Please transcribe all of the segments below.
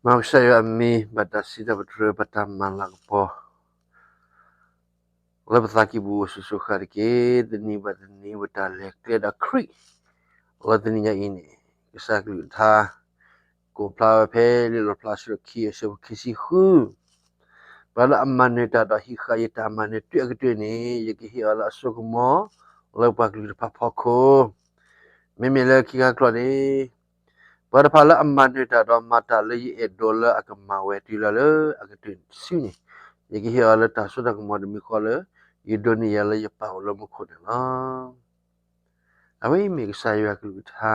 မ်ကစၢ်ယွၤအမံၤ ဘၣ်တၢ်စံးတၢ်ပတြၢၤ ဘၣ်တၢ်မၤလၤကပီၤ လၢပသးကံၢ်ပူၤ အိၣ်စိၤစိၤဃၣ်တက့ၢ်. တနံၤဘၣ်တနံၤ ပတၢ်လဲၤကျဲဒီးခရံာ် လၢတနံၤညါအံၤန့ၣ် ကစၢ်ကလုၢ်ကထါ ကိးဖျါဝဲဖဲ လံာ်လီၣ်ဖျါ အဆၢဒိၣ်ခံ အဆၢဖိခံဆံဃု, ပှၤလၢအမၤနၢၤတၢ်ဒီးဟံးဃာ်ယတၢ်မၤနၢၤတၢ်အကတၢၢ်န့ၣ် ယကဟ့ၣ်အီၤလၢအစိကမီၤ လၢပှၤကလုာ်တဖၣ်အဖီခိၣ်, မ့မ့ၢ်လၢခံခါကျီၢ်န့ၣ် ပှၤတဖၣ်လၢအမၤနၢၤတၢ်ဒီးမၤတၢ်လၢယအဲၣ်ဒိးလၢအကမၤဝဲတုၤလၢလၢအကတၢၢ်စုန့ၣ်, ယကဟ့ၣ်အီၤလၢတၢ်စိတၢ်ကမီၤတမံၤဃီလၢ ယဒိးန့ၢ်ယၤလၢယပၢ်အိၣ်လၢမူခိၣ်န့ၣ်လီၤ. အဝဲအံၤမ့ၢ်ကစၢ်ယွၤကလုၢ်ကထါ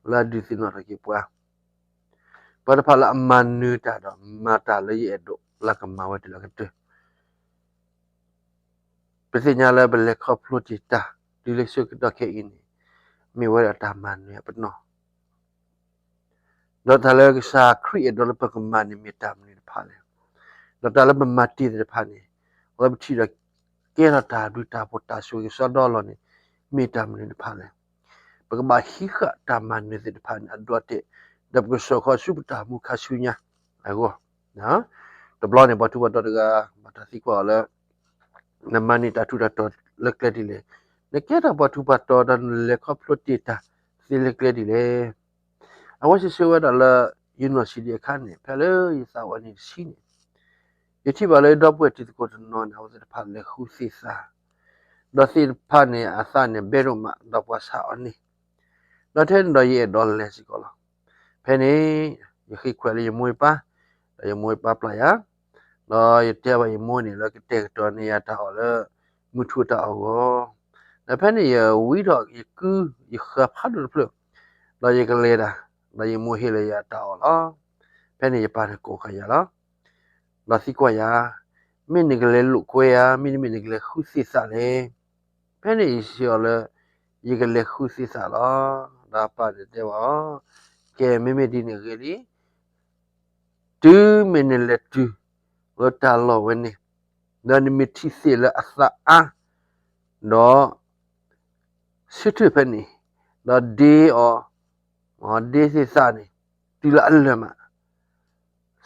လၢအဒုးသ့ၣ်နီၣ်ထီၣ်က့ၤပှၤ, ပှၤတဖၣ်လၢအမၤနၢၤတၢ်ဒီးမၤတၢ်လၢယအဲၣ်ဒိးလၢကမၤဝဲတုၤလၢအကတၢၢ် ပသ့ၣ်ညါလၢပလဲၤခီဖျိတ့ၢ်တၢ် တုၤလၢဆၢကတီၢ်ခဲအံၤန့ၣ် မ့ၢ်ဝဲဒၣ်တၢ်မၤနၢၤအပနီၣ်, ဒီးတၢ်လၢကစၢ်ခရံာ်အဲၣ်ဒိးလၢပကမၤန့ၣ် မ့ၢ်တၢ်မနုၤတဖၣ်လဲၣ်, ဒီးတၢ်လၢပမၤတ့ၢ်သ့ၣ်တဖၣ်န့ၣ် အဝဲပထံၣ်ဒီးကဲထီၣ်တၢ်ဘျုးတၢ်ဖှိၣ်တၢ်ဆိၣ်ဂ့ၤစီဒီလီၤန့ၣ် မ့ၢ်တၢ်မနုၤတဖၣ်လဲၣ်. ပကဘၣ်ဟံးဃာ်တၢ်မၤနၢၤသ့ၣ်တဖၣ်န့ၣ် အဒိအတဲာ် ဒီးပကဆှၢဃီၤဆူပတၢ်မူခါဆူညါအဂီၢ် တဘျီန့ၣ် ပှၤထူးပှၤတီၤတဂၤ ဘၣ်တၢ်သံကွၢ်အီၤလၢ နမၤန့ၢ်တၢ်ထူးတၢ်တီၤလၢကျဲဒ်လဲၣ်, နကဲထီၣ်ပှၤထူးပှၤတီၤဒီးနလဲၤခီဖျိတ့ၢ်တၢ်သ့လၢကျဲဒ်လဲၣ်. အဝဲစံးဆၢဝဲဒၣ်လၢ ယနီၢ်ဆံးဒံးအခါန့ၣ် ဖဲလၢယသးအိၣ်နံၣ်တဆံန့ၣ် ယထံၣ်ဘၣ်လၢဒီပုၢ်ဝဲၢ်တံၤသကိးတနီၤန့ၣ် အဝဲသ့ၣ်တဖၣ်လဲၤဃုသ့ၣ်သၣ်, ဒီးသ့ၣ်တဖၣ်န့ၣ် အသးန့ၣ်ဘဲဒိၣ်မး ဒီးပှၤဆါအီၤန့ၢ်, ဒီးထဲန့ၣ်ဒီးယအဲၣ်ဒိးလဲၤစ့ၢ်ကီးလီၤ. ဖဲန့ၣ် ယဃ့ခွဲးလၢယမိၢ်ယပၢ်, ဒီးယမိၢ်ယပၢ်ပျၢ်ယၤ, ဒီးယတဲဘၣ်ယမိၢ်န့ၣ် လၢကတဲာ်ကတီၤန့ၢ်ယၤတၢ်အီၣ်လၢ မုၢ်ထူၣ်တၢ်အီၣ်အဂီၢ်, ဒီးဖဲန့ၣ်ယဝံထီၣ်ယကုၢ်ယဃၢၤဖးဒိၣ်တဖျၢၣ်, ဒီးယကလဲၤတၢ်, ဒီးယမိၢ်ဟ့ၣ်လီၤယၤတၢ်အီၣ်လီၤ. ဖဲန့ၣ်ယပၢ်န့ၣ်ကိးဃာ်ယၤလီၤ. ဒီးသံကွၢ်ယၤ, မ့ၢ်နကလဲၤလိာ်ကွဲဧါ, မ့တမ့ၢ်နကလဲၤဃုသ့ၣ်သၣ်လဲၣ်. ဖဲန့ၣ်ယစံးအီၤလၢ ယကလဲၤဃုသ့ၣ်သၣ်လီၤ. ဒီးအပၢ်န့ၣ်တဲဘၣ်အီၤ, ကဲ မ့မ့ၢ်ဒ်န့ၣ်ဂ့ၤလံ, တုၤမ့ၢ်နလဲၤတုၤလၢတၢ်လီၢ်ဝဲန့ၣ်, ဒီးနမ့ၢ်ထံၣ်သ့ၣ်လၢအသၣ်အါ, ဒီး ဆၢထၢၣ်ဖဲန့ၣ်, ဒီးဒ့အီၤ, ဒ့သ့ၣ်သၣ်န့ၣ် တုၤလၢအလၢာ်မး,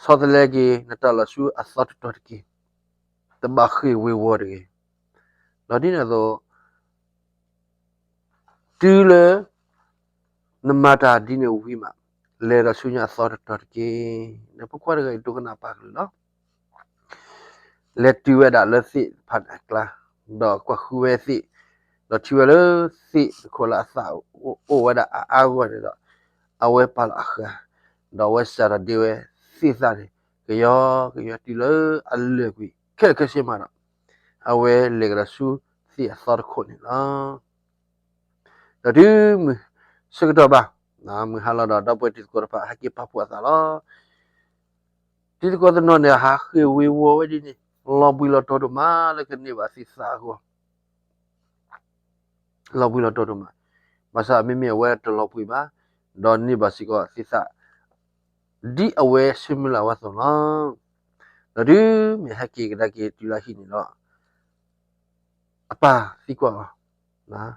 ဆီတလဲက့ၤနတၢ်လီၤဆူအသီတတီၤတက့ၢ်. တဘၣ်ဃ့ၢ်ဝ့ၤဝီၤတဂ့ၤ. ဒီးဒ်န့ၣ်အသိး တုၤလၢ နမၤတၢ်ဒ်န့ၣ်ဝံၤမး, လဲၤဒီးဆူညါအသီတတီၤတက့ၢ်. ဒီးဖိခွါတဂၤအံၤဒိကနၣ်ပၢ်ကလုၢ်လီၤ. လဲၤတုၤဝဲဒၣ်လၢသ့ၣ်တဖၣ်န့ၣ်အကျါ, ဒီးကွၢ်ဃုဝဲသ့ၣ်, ဒီးထံၣ်ဝဲလၢသ့ၣ်တခိၣ်လၢအသၣ်အိၣ်ဝဲဒၣ်အါအါဂီၢ်န့ၣ်ဒီး, အဝဲပာ်လီၤအဃၢၤ, ဒီးအဝဲစးထီၣ်ဒ့ဝဲသ့ၣ်သၣ်န့ၣ် ကယီကယီတုၤလၢအလၢာ်ကွံာ်ခဲလၢာ်ခဲဆ့မးဒီး, အဝဲလဲၤကဒီးဆူသ့ၣ်အသီတခိၣ်န့ၣ်လီၤ. ဒီးတုၤမုၢ်ဆၢကတီၢ်ဘၣ်, မုၢ်ဟါလီၤဒီး ဒီပုၢ်ဝဲၢ်တံၤသကိးတဖၣ် ဟဲက့ၤပာ်ဖှိၣ်အသးလီၤ. တံၤသကိးတနီၤန့ၣ် ဟးဃ့ၢ်ဝ့ၤဝီၤဝဲဒ်န့ၣ်, လီၤဘှံးလီၤတီၤဒိၣ်မးလၢကန့ၢ်ဘၣ်သ့ၣ်သၣ်အဂီၢ်, လီၤဘှံးလီၤတီၤဒိၣ်မး, ဘၣ်ဆၣ်မ့မ့ၢ်အဝဲတလီၤဘှံးဘၣ်, ဒီးန့ၢ်ဘၣ်စ့ၢ်ကီးသ့ၣ်သၣ် ဒ်အဝဲဆၢမုၢ်လၢ်ဝဲအသိးလီၤ. ဒီးတုၤမ့ၢ်ဟဲက့ၤကဒါက့ၤတုၤလၢဟံၣ်န့ၣ်ဒီး, အပၢ်သံကွၢ်အီၤ,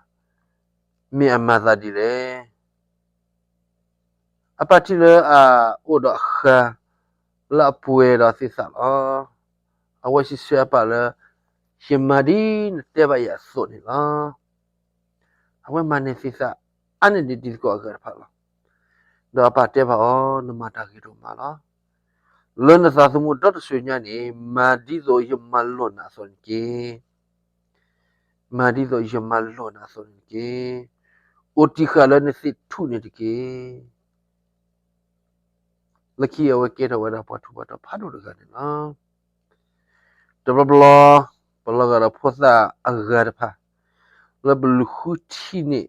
မ့ၢ်အမၤသးဒ်လဲၣ်. အပၢ်ထံၣ်လၢအအိၣ်ဒီးအဃၢၤလၢအပှဲၤဒီးသ့ၣ်သၣ်လီၤ. အဝဲစံးဆၢအပၢ်လၢ, ယမၤဒ်နတဲဘၣ်ယၤအသိးန့ၣ်လီၤ. အဝဲမၤန့ၢ်သ့ၣ်သၣ်အါန့ၢ်ဒံးတံၤသကိးအဂၤတဖၣ်လီၤ. ဒီးအပၢ်တဲဘၣ်အီၤ, နမၤတၢ်ဂ့ၤဒိၣ်မးလီၤ. လၢနသးသမူဒီတစိၤညါန့ၣ် မၤဒ်သိးယမၤလိာ်နၤအသိးန့ၣ်တက့ၢ်. မၤဒ်သိးယမၤလိာ်နၤအသိးန့ၣ်တက့ၢ်. အိၣ်တံၢ်ဃာ်လၢနသ့ၣ်ထူၣ်န့ၣ်တက့ၢ်. လၢခံအဝဲကဲထီၣ်ဝဲဒၣ်ပှၤထူးပှၤတီၤဖးဒိၣ်တဂၤန့ၣ်လီၤ. တဘျီဘျီ, ပလီၤဂာ်ဒီးဖိသၣ်အဂၤတဖၣ်, လၢပလူၤဃုထံၣ်န့ၢ်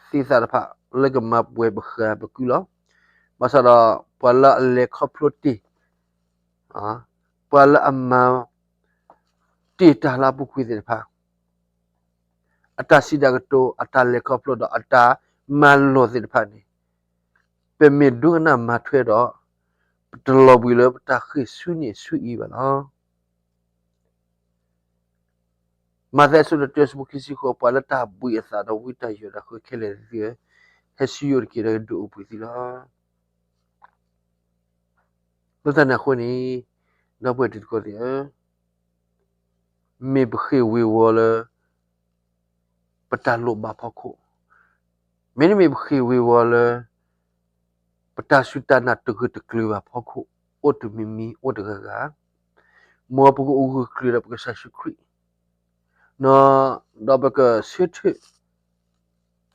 သ့ၣ်သၣ်တဖၣ် လၢကမၤပှဲၤပဃၢၤပကုလီၤ. ဘၣ်ဆၣ်ဒီး ပှၤလၢအလဲၤခီဖျိတ့ၢ်, ပှၤလၢအမၤတ့ၢ်တၢ်လၢအပူၤကွံာ်သ့ၣ်တဖၣ် အတၢ်စံးတၢ်ကတိၤ, အတၢ်လဲၤခီဖျိဒီးအတၢ်မၤလိာ်သ့ၣ်တဖၣ်န့ၣ်, ပမ့ၢ်ဒိကနၣ်မၤထွဲဒီး, ပတလီၤဘှံးလၢပတၢ်ဃ့ၢ်ဆူန့ၣ်ဆူအံၤဘၣ်လီၤ. မးသဲအဆၢဒိၣ်တၢအဆၢဖိခံဆံဃိး, ပှၤလၢတၢ်ဘှံးအသးဒီးဝံတၢ်ယိာ်တၢ်ဃၢခဲလၢာ်သ့ၣ်ဧၢ, ဟဲဆူယအိၣ်တက့ၢ်ဒီးကဒုးအိၣ်ဘှံးသုလီၤ. လၢတၢ်န့ၣ်အဃိန့ၣ်, ဒီပုၢ်ဝဲၢ်တံၤသကိးသ့ၣ်ဧၢ, မ့ၢ်ပဃ့ၢ်ဝ့ၤဝီၤလၢ ပတၢ်လိၣ်ဘၣ်ဖီခိၣ်, မ့တမ့ၢ်ပဃ့ၢ်ဝ့ၤဝီၤလၢ ပတၢ်စူၢ်တၢ်နာ်တဂၢၢ်တကျၢၤဘၣ်ဖီခိၣ်, အိၣ်တမံၤမံၤအိၣ်တဂၤဂၤ, မ်ပကအိၣ်ဂၢၢ်ကျၢၤဒီးပကစၢ်ယ့ၣ်ၡူးခရံာ်, ဒီးပကဆၢထၢၣ်,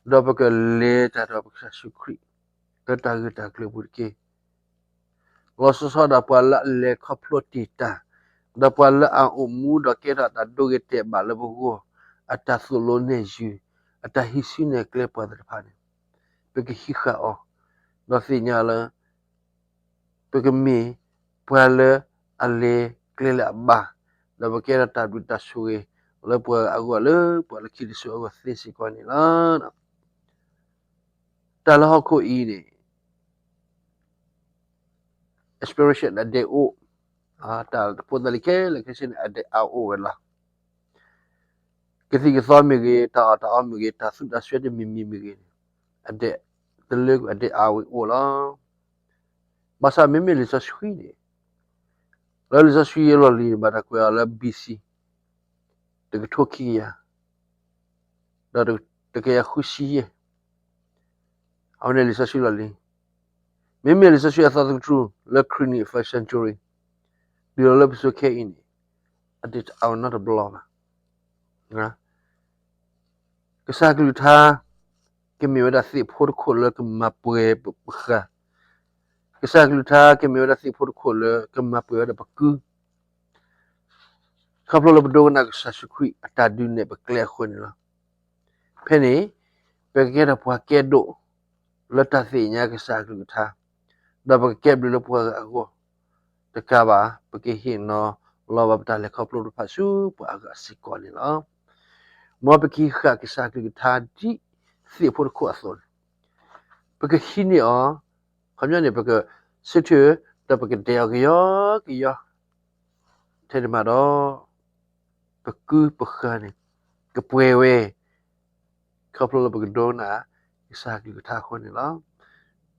ဒီးပကလဲၤတၢ်ဒီးပကစၢ်ယ့ၣ်ၡူးခရံာ် လၢတၢ်ဂၢၢ်တၢ်ကျၢၤပူၤတက့ၢ်. လီၤဆီဒၣ်တၢ် ပှၤလၢအလဲၤခီဖျိတ့ၢ်တၢ်, ဒီးပှၤလၢအအိၣ်မူဒီးကဲထီၣ်တၢ်ဒိဂ့ၤတဲာ်ဘၣ်လၢပဂီၢ်, အတၢ်သိၣ်လိနဲၣ်ယုၢ်, အတၢ်ဟံးစုနဲၣ်ကျဲပှၤသ့ၣ်တဖၣ်န့ၣ်, ပကဟံးဃာ်အီၤ, ဒီးသ့ၣ်ညါလၢ ပကမ့ၢ်ပှၤလၢအလဲၤကျဲလၢအဘၣ်, ဒီးပကဲထီၣ်တၢ်ဘျုးတၢ်ဆိၣ်ဂ့ၤ လၢပှၤအဂီၢ်လၢပှၤလၢခံတစိၤအဂီၢ်သ့စ့ၢ်ကီးန့ၣ်လီၤ. တၢ်လၢဟီၣ်ခိၣ်အံၤန့ၣ် expiration အဒဲအိၣ်, တၢ်ဖိသၣ်လံၤခဲလၢာ်ခဲဆ့န့ၣ် အဒဲအါအိၣ်ဝဲလီၤ. ကသံၣ်ကသီမ့ၢ်ဂ့ၤ, တၢ်အီၣ်တၢ်အီမ့ၢ်ဂ့ၤ, တၢ်သူတၢ်စွဲတမံၤမံၤမ့ၢ်ဂ့ၤန့ၣ်, အဒဲတလၢကွံာ် အဒဲအါဝဲအိၣ်လီၤ. ဘၣ်ဆၣ်မ့မ့ၢ်လံာ်စီဆှံန့ၣ်, လၢလံာ်စီဆှံအလီၢ်လံၤန့ၣ် ဘၣ်တၢ်ကွဲးအီၤလၢ ဘီၣ်စံၣ် တကထိခံကယၤ, ဒီးတကယၤဃုဆံယဲၢ်, အဝဲန့ၣ်လံာ်စီဆှံလီၢ်လံၤ. မ့မ့ၢ်လံာ်စီဆှံအသီသကတြူၢ်လၢ ခရံာ်နံၣ် first century တုၤလီၤလၢပစိၤခဲအံၤန့ၣ်, အဒဲအါဝဲနီတဘျီဘၣ်. ကစၢ်ကလုၢ်ကထါ ကမ့ၢ်ဝဲဒၣ်သ့ၣ်ဖိတခိၣ်လၢကမၤပှဲၤပဃၢၤ, ကစၢ်ကလုၢ်ကထါ ကမ့ၢ်ဝဲဒၣ်သ့ၣ်ဖိတခိၣ်လၢကမၤပှဲၤဝဲဒၣ်ပကု, ခီဖျိလၢပဒိကနၣ်ကစၢ်ယ့ၣ်ၡူးခရံာ်အတၢ်ဒုးနဲၣ်ပကျဲအဃိန့ၣ်လီၤ. ဖဲန့ၣ် ပကကဲထီၣ်ပှၤကဲဒိၣ် လၢတၢ်သ့ၣ်ညါကစၢ်ကလုၢ်ကထါ, ဒီးပကကဲဘျုးလၢပှၤဂၤအဂီၢ်, တကးဘၣ် ပကဟ့ၣ်နီၤလီၤဘၣ်ပတၢ်လဲၤခီဖျိတဖၣ်ဆူပှၤအဂၤစ့ၢ်ကီးန့ၣ်လီၤ. မ်ပကဟံးဃာ်ကစၢ်ကလုၢ်ကထါဒ်သ့ၣ်ဖိတခိၣ်အသိးန့ၣ်, ပကဟံးန့ၢ်အီၤ, ခီပညီန့ၣ် ပကဆၢထၢၣ် ဒီးပကဒဲးအီၤကယီကယီ, ထဲန့ၣ်မးဒီး ပကုပဃၢၤန့ၣ် ကပှဲၤဝဲ ခီဖျိလၢပကဒိကနၣ် ကစၢ်ကလုၢ်ကထါအဃိန့ၣ်လီၤ.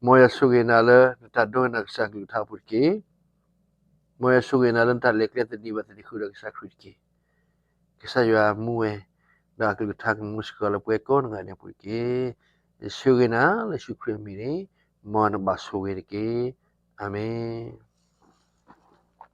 မ်ယွၤဆိၣ်ဂ့ၤနၤလၢနတၢ်ဒိကနၣ်ကစၢ်ကလုၢ်ကထါအပူၤတက့ၢ်. မ်ယွၤဆိၣ်ဂ့ၤနၤလၢနတၢ်လဲၤကျဲသန့ၤဘၣ်သန့ၤဃုာ်ဒီးကစၢ်ခရံာ်တက့ၢ်. ကစၢ်ယွၤမူဝဲ, ဒီးအကလုၢ်ကထါကမူစ့ၢ်ကီးလၢပှၤကိးနီၢ်ဂၤဒဲးအပူၤတက့ၢ်. ယဆိၣ်ဂ့ၤနၤလၢယ့ၣ်ၡူးခရံာ်အမံၤန့ၣ်, မ်နဘၣ်ဆိၣ်ဂ့ၤတက့ၢ်. အၤမ့ၣ်.